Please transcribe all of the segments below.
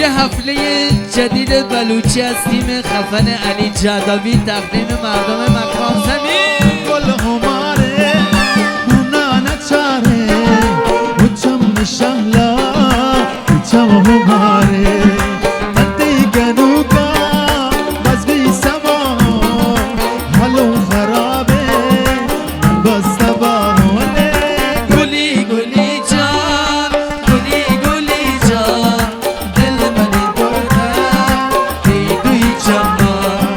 حفلهٔ جدید بلوچی از تیم خفن علی جعداوی تقدیم مردم مکان زمین. گل هماره، نانا چاره، و چم شهلا، و چم هماره. من تی گنوکا، بس بی سما، حالم خرابه، بس تباهونه. گلی گلی جان، گلی گلی جان، دل منی برده تی دوی چمان.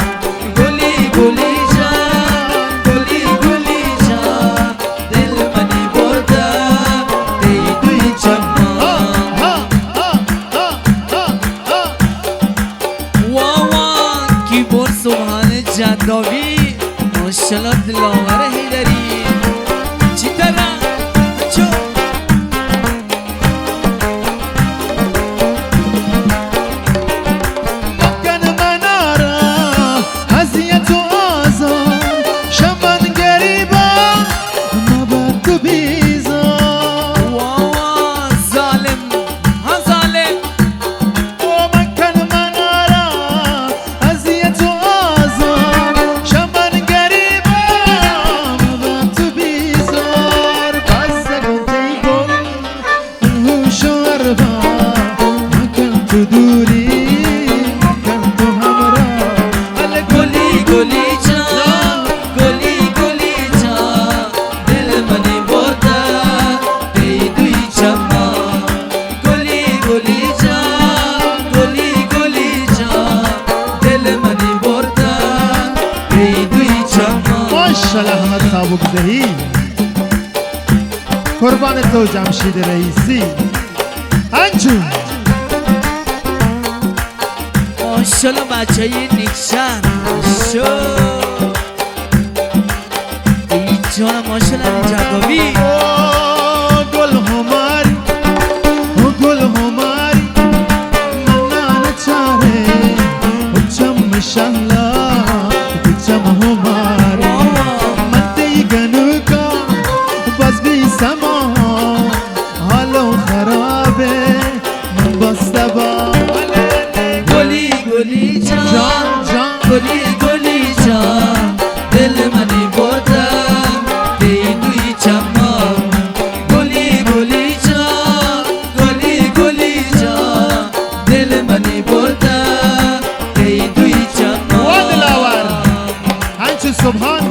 گلی گلی جان، گلی گلی جان، دل منی برده تی دوی چمان. وا وا، کیبورد سبحان جعداوی، ماشاءالله دلاور حیدری. چی طرح؟ چو. مکن منارا اذیت و آزار، شمن گریبا مبر تو بیزار. وا وا، ظالم، ها ظالم. او مکن منارا اذیت و آزار، شمن گریبا مبر تو بیزار. بس گل تی گل، هوش و اروا، مکن تو دوری، مکن تو همراه. ال گلی گلی جان، گلی گلی جان، دل منی برده تی دوی چمان. گلی گلی جان، گلی گلی جان، دل منی برده تی دوی چمان. ماشاءالله احمد صاحب زهی. قربان تو جمشید رئیسی. انچو. ماشاءالله بچهٔ نیکشهر. شو. ای جان ماشاءالله علی جعداوی. او گل هماری، او گل هماری، من نانا چاره، او چم شهلا، او چم هماری. من تی گنوکا، بس بی سما، حالم خرابه، من بس تبا. گلی گلی جان، جان، جان. گلی گلی جان، دل منی برده تی دوی چمان. گلی گلی جان، گلی گلی جان، دل منی برده تی دوی چمان. وا دلاور، انچو سبحان.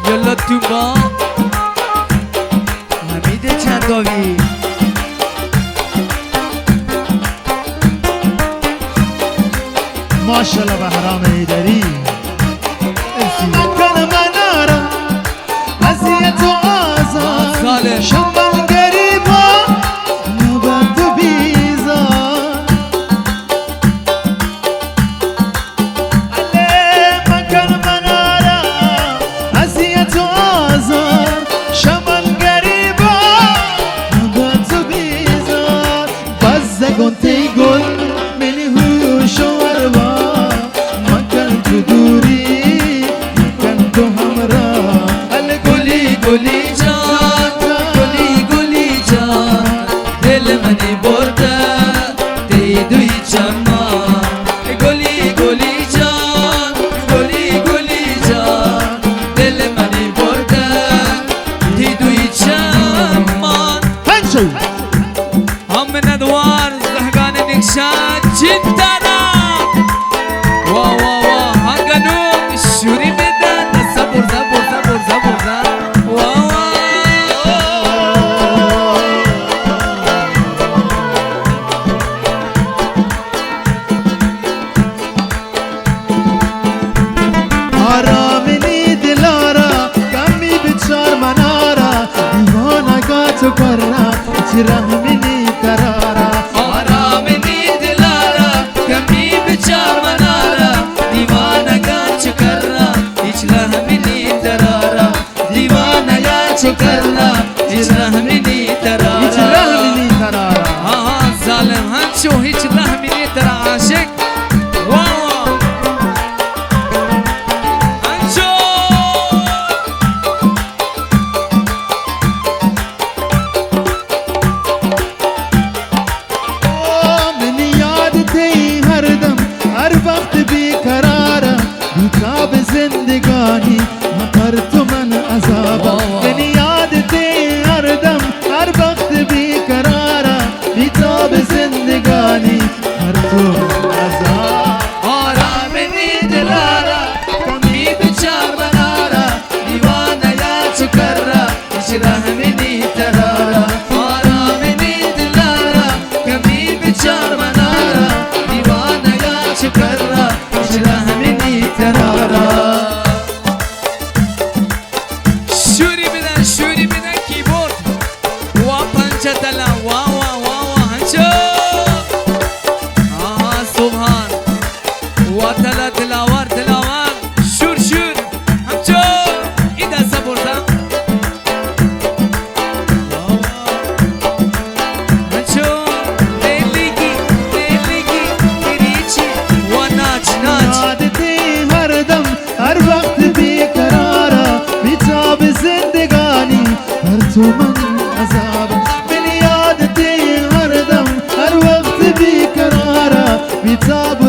یلا تو با حمید جعداوی. ماشاءالله بهرام حیدری. مرسی. مکن منارا اذیت و آزار، ظالم. شمن گریبا مبر تو بیزار. اله مکن منارا اذیت و آزار، شمن گریبا مبر تو بیزار. بزگون تی گل منی هوش و اروا، مکن تو دوری، مکن تو همراه. ال گلی گلی جان، گلی گلی جان، دل منی برده تی دوی چمان. گلی گلی جان، گلی گلی جان، دل منی برده تی دوی چمان. پنچو. هم منتوار زهگان نیکشهر چنتانا. وا وا وا، ها گنوک شوری بدن. زبر زبر زبر زبر زبر. وا وا. آرامینی دلارا کمی بچار منارا، دیوانگا چو کرا، هچ رحمینی قرارا. آرامینی دلارا کمی بچار منارا، دیوانگا چو کرا، هچ رحمینی قرارا. دیوانگا چو کرا، هچ رحمینی قرارا. هچ رحمینی قرارا. ها ها، ظالم هنچو هچ رحمینی ترا عاشق. وا وا. هنچو. بی‌قرارا، بی‌تاب زندگانی، پر تو من عذابا۔ واہ، واہ۔ منی یاد تے ہر دم، ہر وقت بی‌قرارا، بی‌تاب زندگانی، پر تو من عذابا۔ آرام نی دلارا، کمی بچار منارا، دیوانہ یا چکرا، ہچ رحم نی ترارا۔ آرام نی دلارا، کمی بچار منارا، دیوانہ یا چکرا، ہچ رحم نی ترارا۔ شوری بدن، شوری بدن کیبورڈ۔ واہ پنچ تلا، واہ، واہ، واہ، واہ، ہنچو۔ آہا، سبحان۔ واہ تلا، دلاور، دلاور۔ شور، شور۔ ہنچو۔ ادا سپورٹا۔ واہ، واہ۔ ہنچو۔ تیلیگی، تیلیگی، کریچی۔ واہ، ناچ، ناچ۔ یاد تے ہر دم ہر وقت بی‌قرارا، بی‌تاب زندگانی، پر تو من عذابا۔ منی یاد تے ہر دم، ہر وقت بی‌قرارا، بی‌تاب